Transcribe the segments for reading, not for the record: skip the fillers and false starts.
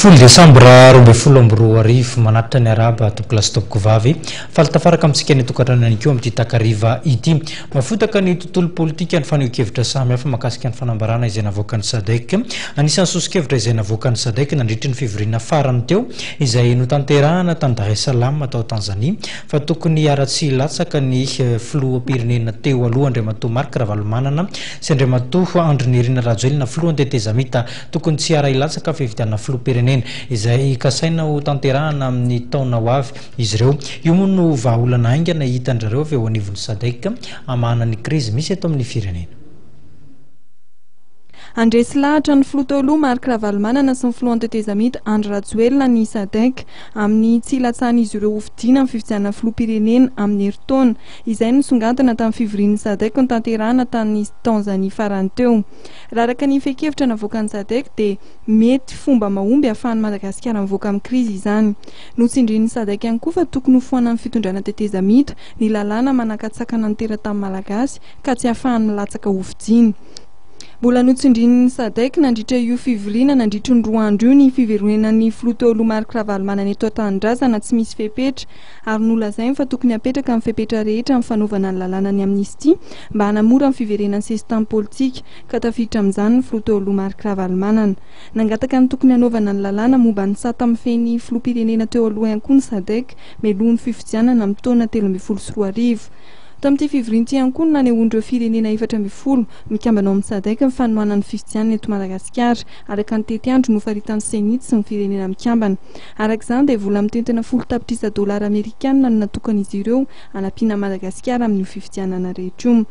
Folo desambra 2012, manatitra ny arahaba tompokolahy sy tompokovavy. Faly tafaraka amintsika any an-tokantrano ihany koa amin'ity takariva ity. Mafotaka ny tontolo politika ny fanehoan-kevitra samihafa mahakasika ny fanambarana izay navoakan'ny Sadec. Anisan'ny soso-kevitra izay navoakan'ny Sadec nandritry ny fivoriana farany teo izay notanterahana tany Dar es Salaam tao Tanzania fa tokony hiara-tsy hilatsaka ny filoham-pirenena teo aloha Andriamatoa Marc Ravalomanana sy Andriamatoa Andry Nirina Rajoelina filohan'ny tetezamita. Tokony tsy hiara-hilatsaka fifidianana filoham-pirenena izay kasaina ho tanterahana amin'ny taona ho avy izy ireo. Io moa no vahaolana haingana hitan-dry zareo avy eo anivon'ny Sadec hamahana ny krizy misy eto amin'ny firenena. Handresy lahatra ny filoha teo aloha Marc Ravalomanana sy ny filohan'ny tetezamita Andry Rajoelina ny Sadec amin'ny tsy hilatsahan'izy ireo hofidiana amin'ny fifidianana filoham-pirenena amin'ny herintaona. Izay no nisongadina tamin'ny fivorian'ny Sadec notanterahina tany Tanzania farany teo. Raha araka ny fehin-kevitra navoakan'ny Sadec dia mety fomba mahomby ahafahan'i Madagasikara mivoaka amin'ny krizy izany. Notsindrian'ny Sadec ihany koa fa tokony hofoanan'ny fitondrana tetezamita ny lalàna manakatsakana ny teratany malagasy ka tsy ahafahany milatsaka hofidiana. Mbola notsindrian'ny Sadec nandritra io fivoriana nandritry ny roa andro io ny fiverenan'ny filoha teo aloha Marc Ravalomanana eto an-tanindrazana tsy misy fepetra ary nolazainy fa tokony hapetraka ny fepetra rehetra amin'ny fanaovana ny lalàna ny amnistia mba hanamora ny fiverenan'ny sesitany politika ka tafiditra amin'izany ny filoha teo aloha Marc Ravalomanana. Nangataka ny tokony hanaovana ny lalàna momba ny sata mifehy ny filoham-pirenena teo aloha ihany koa ny Sadec mialoha ny fifidianana amin'ny taona 2013. Tamin'ity fivoriana ity ihany koa no nanehoan'ireo firenena 14 mikambana ao amin'ny Sadec ny fanohanany ny fifidianana eto Madagasikara, araka ny tetiandro nofaritan'ny Cenit sy ny firenena mikambana. Araka izany dia vola mitentina 10 tapitrisa dolara amerikanina no natokan'izy ireo hanampiana an'i Madagasikara amin'io fifidianana rehetra io.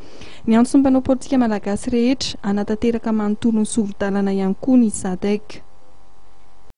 Niantso ny mpanao politika malagasy rehetra hanatanteraka manontolo ny sori-dalana ihany koa ny Sadec.